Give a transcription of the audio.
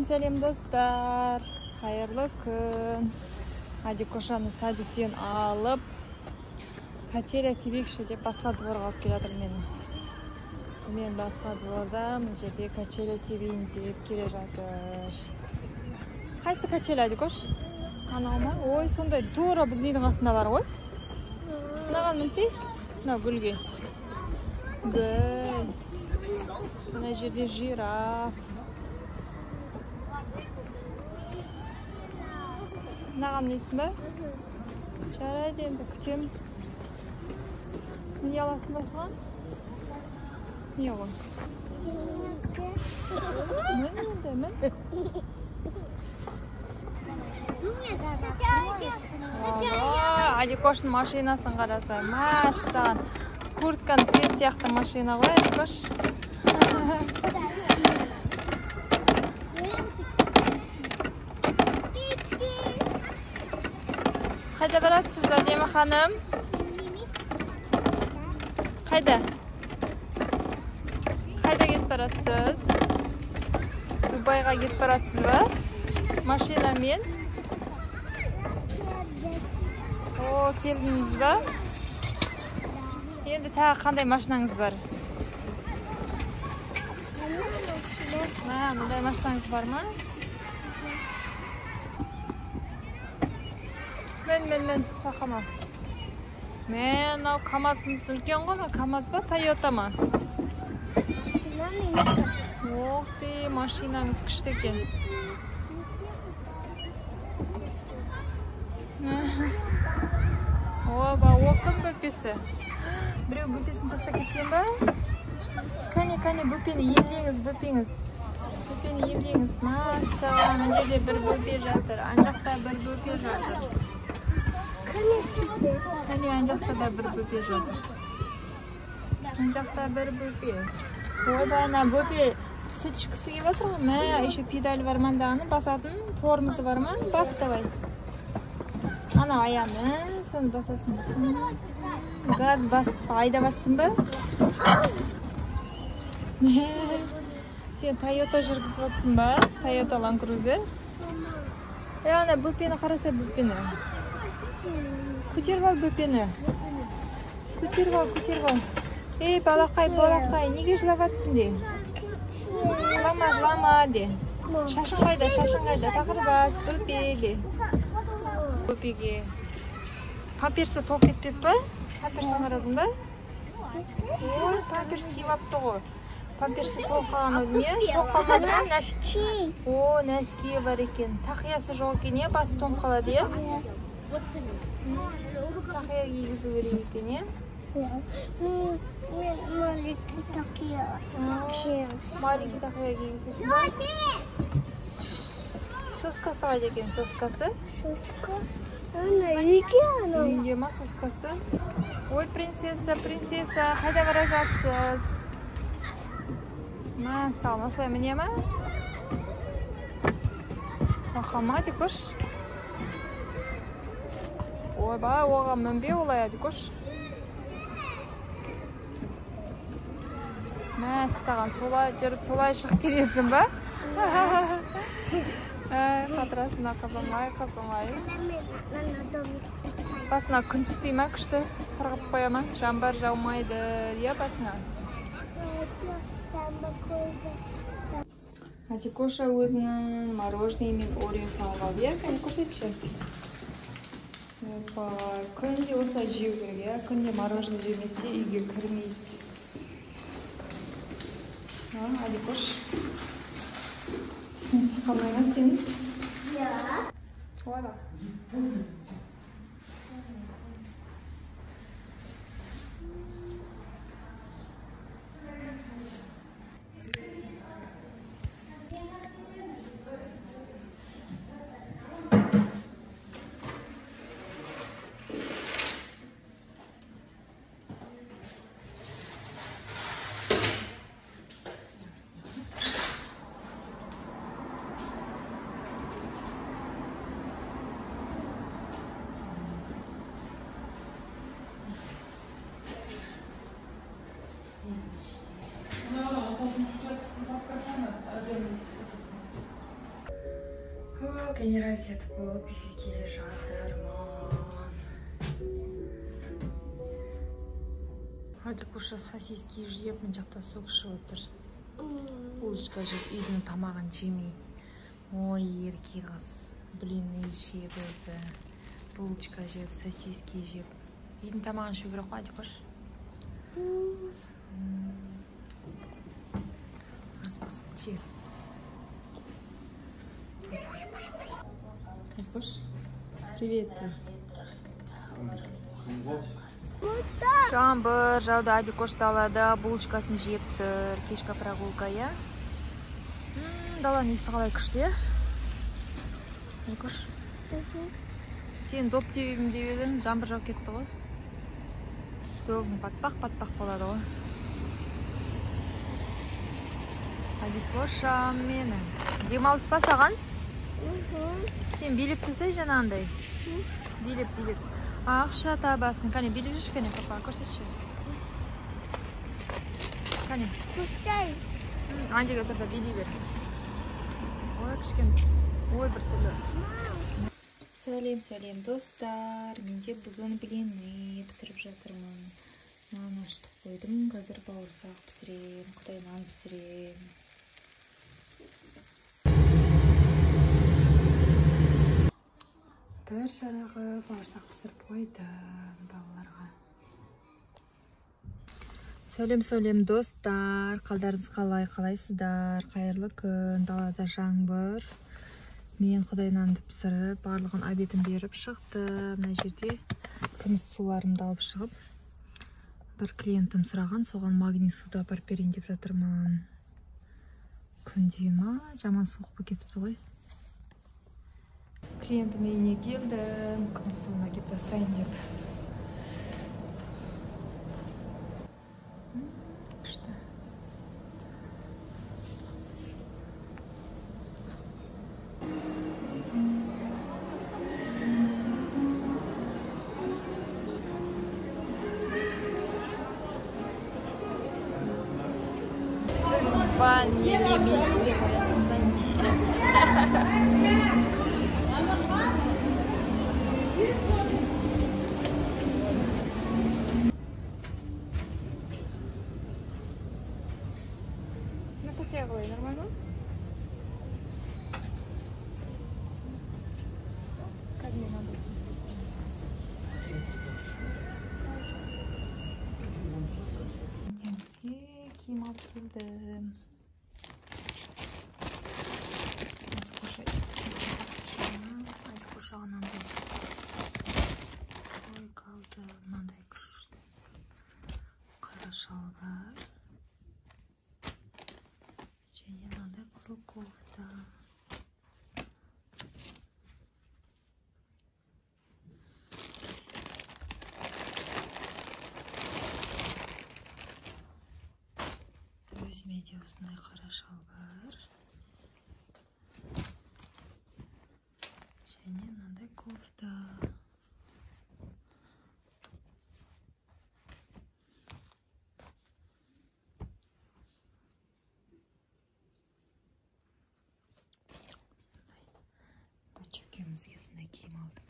Сәлем достар, қайырлы күн. Адикошаны садиктен алып, качеля тебекші деп басқа дворға алып келе жатыр мені. Мен басқа дворда, мына жерде качеля тебейін деп келе жатыр. Қайсы качеля, Адикош? Анау ма? Ой, сондай тура біздің үйдің қасында бар ғой. Мынаған мінсей, мынау гүлге. Гүл. Мына жерде жираф. Мынаған мінесің бе? Жарайды, енді күтеміз. Не аласың ба соған? Не оған? Мін енді, мін. Адикоштың машинасын қараса, мәссаған. Куртканың цвет сияқты машина ғой, Адикош. Қайда баратсыз, Әдемі ханым? Қайда? Қайда кетіп баратсыз? Дубайға кетіп баратсыз ба? Машинамен? О, келдіңіз ба? Енді тағы қандай машинаңыз бар? Мындай машинаңыз бар ма? Мен, мен, мен, тақама. Мен, мынау КамАЗыңыз үлкен ғой, мынау КамАЗ ба, Тойота ма? Ох ты, машинаңыз күшті екен. Оба, о кім бөпесі? Біреу бөпесін тастап кеткен ба? Кәне, кәне, бөпені емдеңіз, бөпеңіз. Бөпені емдеңіз. Мәссаған, мына жерде бір бөпе жатыр, ана жақта бір бөпе жатыр. Кәне, ана жақта да бір бөпе жатыр. Ана жақта бір бөпе. Ойбай, ана бөпе сүт ішкісі келіп жатыр ғой. Мә, еще педаль бар ма андағыны басатын, тормозы бар ма? Бас давай. Анау аяғын, соны басасың. Газ басып айдап жатсың ба? Сен Тойота жүргізіп жатсың ба? Тойота Land Cruiser? Ана бөпені қараса, бөпені. Көтеріп ал бөпені. Көтеріп ал, көтеріп ал. Ей, балақай, балақай, неге жылап жатсың де? Жылама, жылама де. Шашың қайда, шашың қайда? Тақыр бас, бөпе де. Бөпеге памперсі толып кетпеп па? Памперсін қарадың ба? Ой, памперс киіп алыпты ғой. Памперсі толып қалған ау деймін, иә? Толып қалмады ма? О, нәскиі бар екен. Тақиясы жоқ екен, иә? Басы тоңып қалады, иә? Тақия кигізу керек екен, иә? Мен маленький тақия. Маленький тақия кигізесің ба? Соскасы қайда екен, соскасы? Соска? Ана үйде анау. Үйде ма соскасы? Ой, принцесса, принцесса, қайда бара жатсыз? Мәссаған, осылай міне ма? Сақалма, Адикош? Ойбай, оған мінбе олай, Адикош. Мәссаған, солай жүріп, солай шығып келесің ба? Қатырасың, қызым ай, қызым ай. Басына күн түспей ма, күшті? Қырғып қоя ма? Жаңбыр жаумайды, иә, басыңа? Адикоша өзінің мороженое мен Ореосын алып алды, иә? Кәне, көрсетші. Опа, күнде осылай жеу керек, иә? Күнде мороженое жемесе үйге кірмейді. Адикош, тісің түсіп қалмай ма сенің? Иә. Ойба. Генераль етіп болып үйге келе жатырмын. Адикуша сосиски жеп, мына жақта сок ішіп отыр. Булочка жеп, үйдің тамағын жемей. Ой, ерке қыз. Блины жеп өзі. Булочка жеп, сосиски жеп. Үйдің тамағын ішу керек қой, Адикуш. Ас болсын, же. Адикуш, привет. Жаңбыр жауды, Адикош далада булочкасын жеп тұр. Кешкі прогулка, иә? Даланың иісі қалай күшті, иә? Адикош, сен доп тебемін деп едің, жаңбыр жауып кетті ғой. Добың батпақ-батпақ болады ғой. Адикошам менің. Демалыс па саған? Сен билеп түсей жаңағындай. Билеп, билеп. Ақша табасың. Кәне, билеп жүрші, кәне, папа, көрсетші. Кәне. Ана жерге тұр да билей бер. Ой, кішкене. Ой, бір түрлі. Сәлем, сәлем, достар. Менде бүгін блины пісіріп жатырмын. Нан ашытып қойдым. Қазір бауырсақ пісірем, құдай нан пісірем. Бір жарағы бауырсақ пісіріп қойдым балаларға. Сәлем, сәлем, достар. Қалдарыңыз қалай, қалайсыздар? Қайырлы күн. Далада жаңбыр. Мен құдай нанды пісіріп, барлығын обедін беріп шықтым. Мына жерде күміс суларымды алып шығып, бір клиентім сұраған, соған магний суды апарып берейін деп жатырмын. Күн деген ма, жаман суық болып кетіпті ғой. Клиентім үйіне келдім, күміс суын әкеп тастайын деп. Күшті. Ба, не, мен сізге қоясың ба, не? Ну, как я говорю, нормально? Как мне надо? Бізге киім алып келдім. Адикошаға мынандай койка алды, мынандай күшті қара шалбар және мынандай қызыл кофта. Өзіме де осындай қара шалбар және мынандай кофта. Осындай. Доча екеумізге осындай киім алдым.